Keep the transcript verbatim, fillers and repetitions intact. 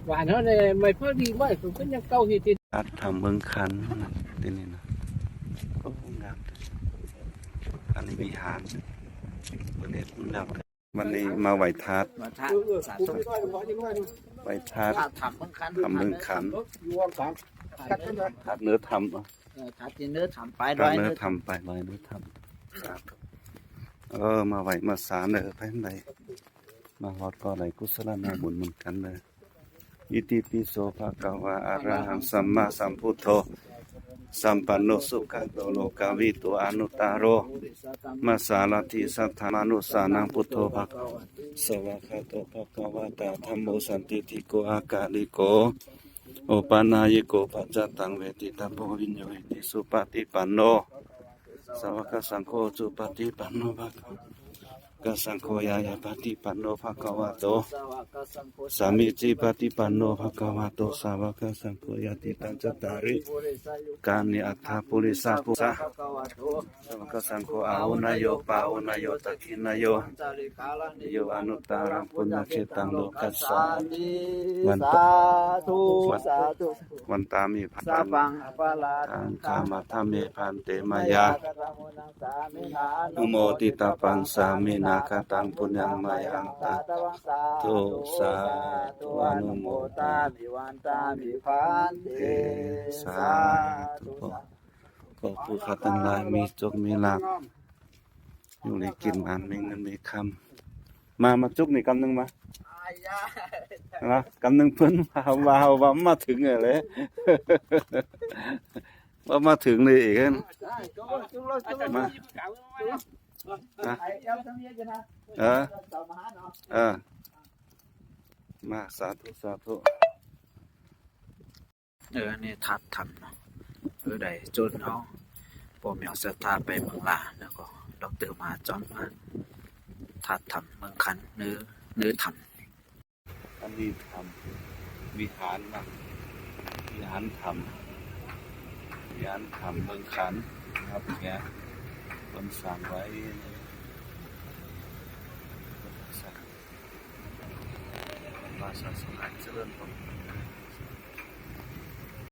หวานเท่าไหร่ไม่พอดีไม่ผมก็ยังเก่าเฮ็ดอยู่ วัดธรรมเมืองขัน ที่นี่นะ โอ้ งาม อันนี้วิหาร วันนี้มาไหว้ธาตุ มาธาตุ สาธุ ไหว้ธาตุ ธาตุธรรมเมืองขัน ธรรมเมืองขัน ธาตุเนื้อธรรม เออ ธาตุเนื้อธรรม ไป ธาตุเนื้อธรรม ไป ไหว้เนื้อธรรม สาธุ เออ มาไหว้มาสาเด้อ ไปทางใด มาฮอดก็ได้กุศลนาบุญเหมือนกันเด้อ Itipi so bhagavā arahaṃ sammāsambuddho, sabbañño sugato lokavidū anuttaro, dhammasārathi satthā devamanussānaṃ buddho bhagavāti. Svākkhāto bhagavatā dhammo sandiṭṭhiko akāliko, opanayiko paccattaṃ veditabbo viññūhīti. Supaṭipanno sāvakasaṅgho, ujupaṭipanno bhagavato sāvakasaṅgho, ñāyapaṭipanno bhagavato sāmīcipaṭipanno bhagavato sāvakasaṅgho, yadidaṃ cattāri purisayugāni aṭṭha purisapuggalā, sāvakasaṅgho āhuneyyo pāhuneyyo dakkhiṇeyyo añjalikaraṇīyo anuttaraṃ puññakkhettaṃ lokassāti. Vandāmi bhagavantaṃ khamatha me bhante, mayā anumoditabbaṃ sāminā kataṃ puññaṃ mayhaṃ dātabbaṃ. Sādhu sādhu, anumodāmi bhante. สาธุ ขอผู้ข้าทั้งหลายมีโชคมีลาภ อยู่ดีกินหวาน มีเงินมีคำ มา มาจุกนี่กำหนึ่งมา นะ กำหนึ่งเพิ่นว่า ว่า ว่ามาถึงเลย ว่ามาถึงเลยอีก มา นะ เออ เออ มา สาธุ สาธุ เออ นี่ธาตุธรรมเนาะ เออ ได้ชวนเอาพ่อแม่ศรัทธาไปเมืองลา แล้วก็ดอกเตอร์มหาจรมา ธาตุธรรมเมืองขัน เนื้อ เนื้อธรรม อันนี้ธรรม วิหารนะ วิหารธรรม วิหารธรรมเมืองขันนะครับ เนี่ย คนสร้างไว้ สร้าง ว่าศาสนาเจริญรุ่งเรือง